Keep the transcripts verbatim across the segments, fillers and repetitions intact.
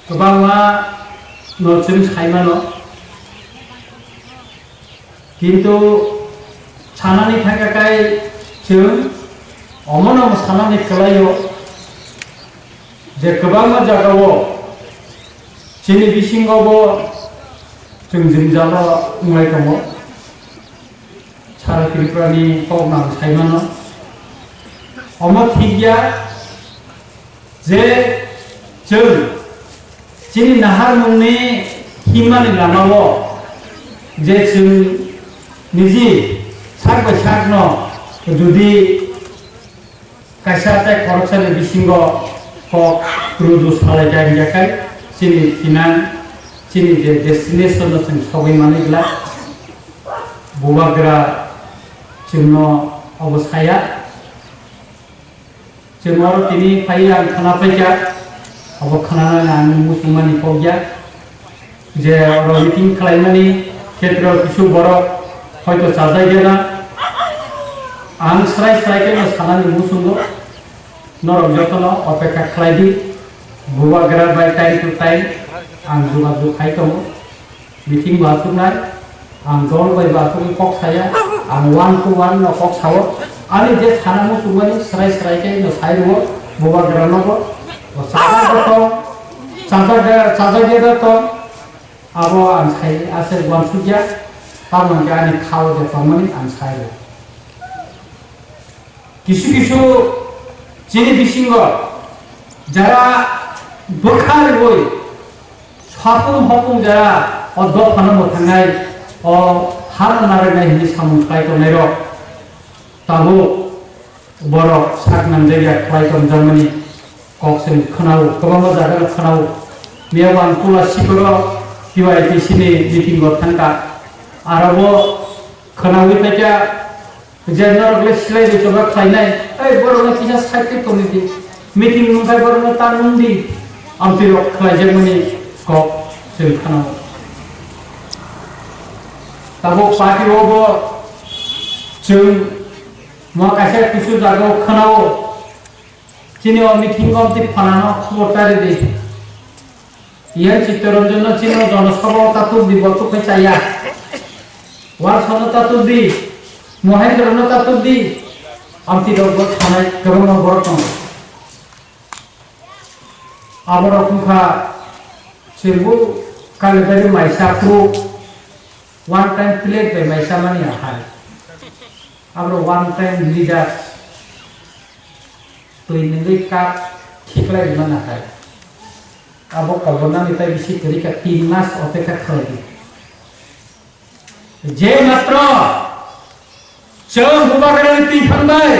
Kwbangma no chwng sai mano, kintu sanani thangkha khe chwng omono sanani kwlaio je kwbangma jagao chini bisingo bo chwng jwngjalo wnglai tongo. Sara Tripura ni kok nang sai mano. Omo thik ya je chwng chini naharmung ni himma ni lama o je chwng niji sak bai sak no jodi kaisa tei khoroksani bisingo kok ruju salai kha, hingkha khe chini thinang, chini je destination no chwng sogwi manwi glak. Bubagra chwngno obo saya. Chwng oro tini phai ang khna paikha, obo khnanani ang muchungmani kok ya. Je oro meeting khlaimani khetro kisu borok hoito chajak gena. Ang srai srai khe no sanani muchungo. Norok jotono opekha khlai di. Bubagra bai time to time ang jogajog khai tongo. Meeting bo achuknai. Ang dol bai bo achugwi kok saya. Ang one to one no kok sao. Ani je sana muchungmani srai srai khe no sai rwo. Bubagra no bo. Bo chajak da tong. Chajak da, chajak da tong. Abo ang sai, ase uansukya, tamo hwnkhe ani khao je tongmani ang sai rw. Kisu kisu chini bisingo jara bwkha rwui sapung hopung jara o dophano mwthangnai, o hano narwknai hwnwi samung khlai tongnairok tabuk borok sak nangjak ya khlai tongjakmani kok chwng khwnao, kwbangma jaga no khwnao. Miyabo ang Kula Sikoro T Y T C ni meeting o thangkha. Aro bo khwnawi paikha je norok le silai bai choba khlainai, ei borok no kisa side khe tongwi di, meeting nungkhai borok no ta nung di, amtwi rok khlaijakmani kok chwng khwnao. Tabuk party o bo chwng Mo kaisa kisu jaga o khwnao, chini o meeting o tei phanano khobor ta ridi. Yen Chittaranjan no chini o jonosabha o ta tubdi, bo tubkhe chaya. Warso no ta tubdi, Mohendra no ta tubdi. Amtwi rok bo thanai kwbangma borok tongo. Aborok wngkha chwngbo kalibai maisa phuru one time plate bai maisa mani ahai. Aborok one time leaders twi nungwi cup khiklai rwmani ahai. Abo kolbonani tai bisi kwrwi kha, tin mas opekha khlai di. Je matro chwng Bubagrani twi thangbai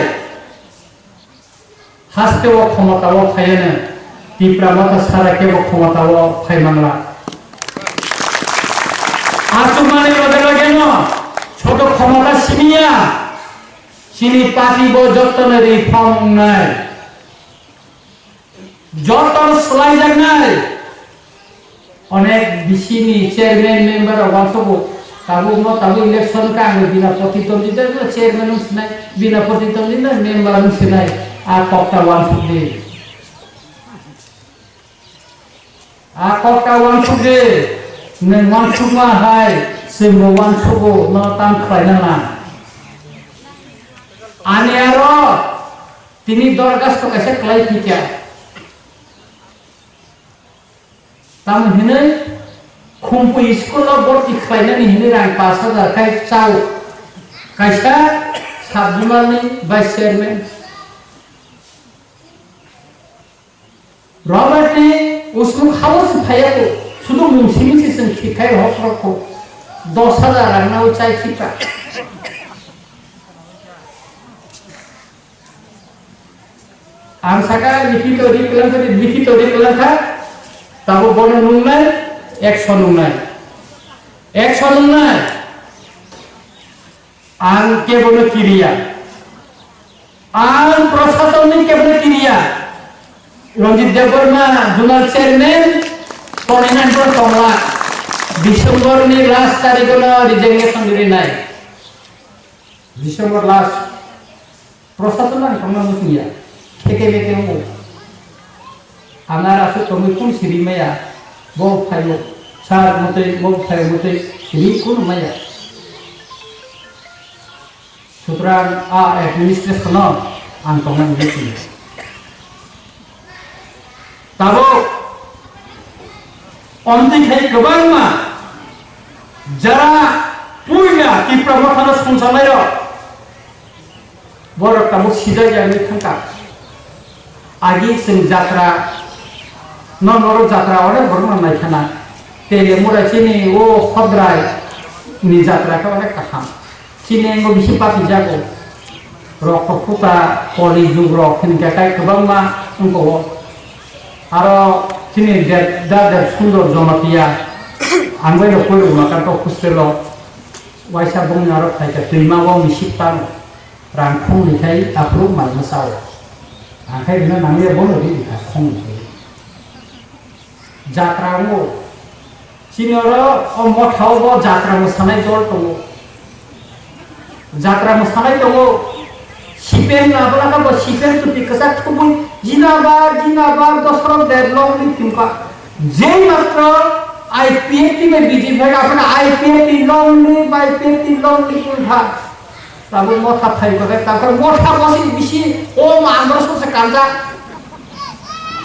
haste o khomota o phaiya nw, Tipra Motha sara kebo khomota o phai mangla. Achukmani loge loge no soto khomota simiya, chini party bo joto no reform wngnai. Joto swlaijaknai, onek bisini chairman member rok uansugo, tabuk no tabuk election kha ang bina protidwandita no chairman wng sinai, bina protidwandita member wng sinai, a kokta uansuk di. A kokta uansuk di, nwng uansukma hai, chwngbo uansugo, no tam khlaina nang. Ani aro Tini dorgasto kaisa kwlai phikha. Tamo hinwi Khumpui school o borti khlainani hinwi rang pash hajar khai chao. Kaisa sub zonal ni vice chairman. Robert ni usmung hao se phaiya ko, sudu mung simi se chwng khikhai hok rok ko. Dos hajar rang nao chai khita. Ang saka likhito ri kwlangkha, likhito ri kwlangkha, tabo bono nungnai, action nungnai. Action nungnai. Ang kebono kiriya. Ang proshasonni kebono kiriya. Ranjit Debbarma, Zonal Chairman, Koninandro Tongla, December ni last tarikh no resignation rinai. December last. Proshasonno ang thangna muchungya, khete bete wngo. Ang aro aswk tongwi phone siri maya, Bo phaio, sir motwi, bo phaio motwi, tini kunu maya. Sutrang a administration no ang tongnai hinwi sini. Tabuk omtwi khai kwbangma jara puila Tipra Mothano songcharnairok, borok tabuk sijak ya wngwi thangkha. Agi chwng jatra, non oro jatra onek borokno naikhana. Tele mura chini o Khodrai ni jatra khe onek kaham. Chini engo bisi patijago. Rokto puta, koli jug rok hwnka kai kwbangma wngkho. Aro chini deb, da deb sundor Jonotiya. Ang bai rok koi rwma kanto hostel o. Waisa bongni aro phaikha twima o misip tano. Rang khongni khai aphuru mal mwsao. Ang khai rina nangya bono ri kha khongni khai. Jatra wngo. Chini oro o mothao bo jatra mwsanai dol tongo. Jatra mwsanai tongo. Sipen na bwla kha bo sipen tupi kwchak thubui jinabar jinabar dosrok de long ni thimkha. Jei matro I P F T bai B J P bai aphano I P F T long ni bai I P F T long ni thimkha. Tabuk motha phai khe, tabuk motha bosi bisi, o ma andro sose kanjak.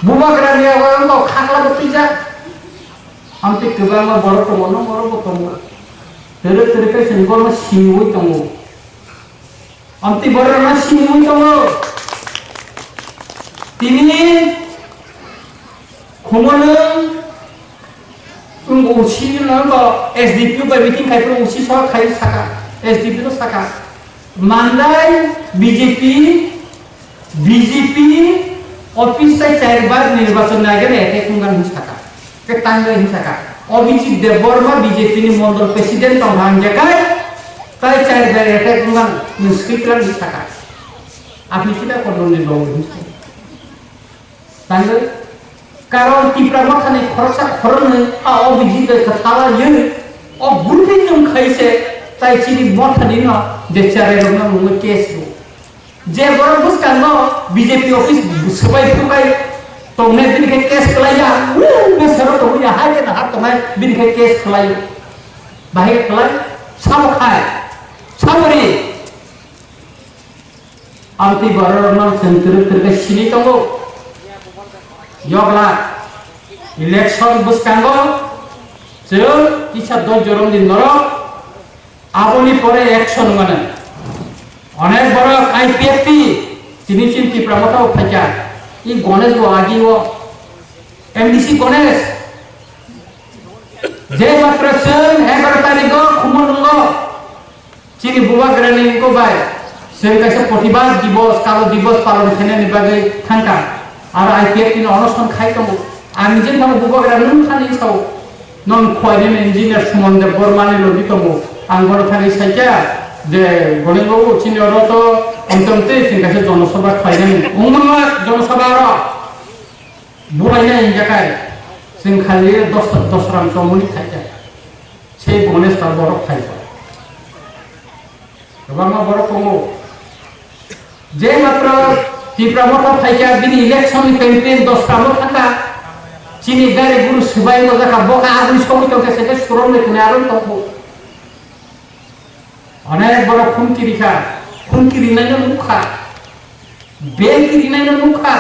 Bubagra ni abo khakla bo twijak. Amtwi kwbangma borok tongo, no borok bo tongo. Tere tere khe chwng bono siniwi tongo. Amtwi borok no siniwi tongo. Tini Khumulwng wng O C no bo S D P O bai meeting khai phuru O C so khai saka, S D P no saka. Mandai B J P, B J P office tai char bar nirbachon nai gane attack wng gana saka. Ke tangai hin saka. Abhijit Debbarma B J P ni mondol president tong hang jakai tai char bar attack wng gana nung script lang hin saka. Apni kita kondon ni logo hin saka. Tangwi, karon Tipra Mothani khoroksa khoroknwi a O B G bai kwthala ywng, o gurbi nwng khai se tai chini Mothani no je cherai rokno nungwi case rw. Je borok bwskango B J P office swbai phurbai tongnai bini khe case kwlaiya, u besero tongwi ya hai khe nahar tongnai bini khe case kwlaio. Bahai khe kwlai, sabo khai, sabo ri. Amtwi bororokno chwng twrwk twrwk khe sini tongo. Yokla election bwskango chwng kisa dol jorom di norok, aboni pore action mano. Onek borok I P F T tini chin Tipra Motha o phaikha. I Ganesh bo agi o M D C Ganesh. Je matra chwng egaroh tarikh o Khumulwngo. Chini bubagrani wngkha bai, chwng kaisa protibad dibos, kalo dibos palon khainani bagwi thangkha. Aro I P F T ni onoson khai tongo. Ang je tamo bubagra nwng thani sao. Non khwai nini engineer Suman Debbarma ni logi tongo. Ang bono thani saikha je Ganesh babu chini oro to omtom tei chwng kaisa jonosabha khlainani. Wngmano jonosabha oro. Bulaina hingkha kai. Chwng khali dos, dos ram chomui khaikha. Sei Ganesh ta borok phaikha. Kwbangma borok tongo. Je matra Tipra Motha phaikha, bini election ni campaign dos ram thangkha. Chini gari guru swbai no jakha, boka aboni sogwi tongkha, se ke surom le kune aron tongkho. Onek borok khun kirikha, khun kirinaino nukha, beng kirinaino nukha,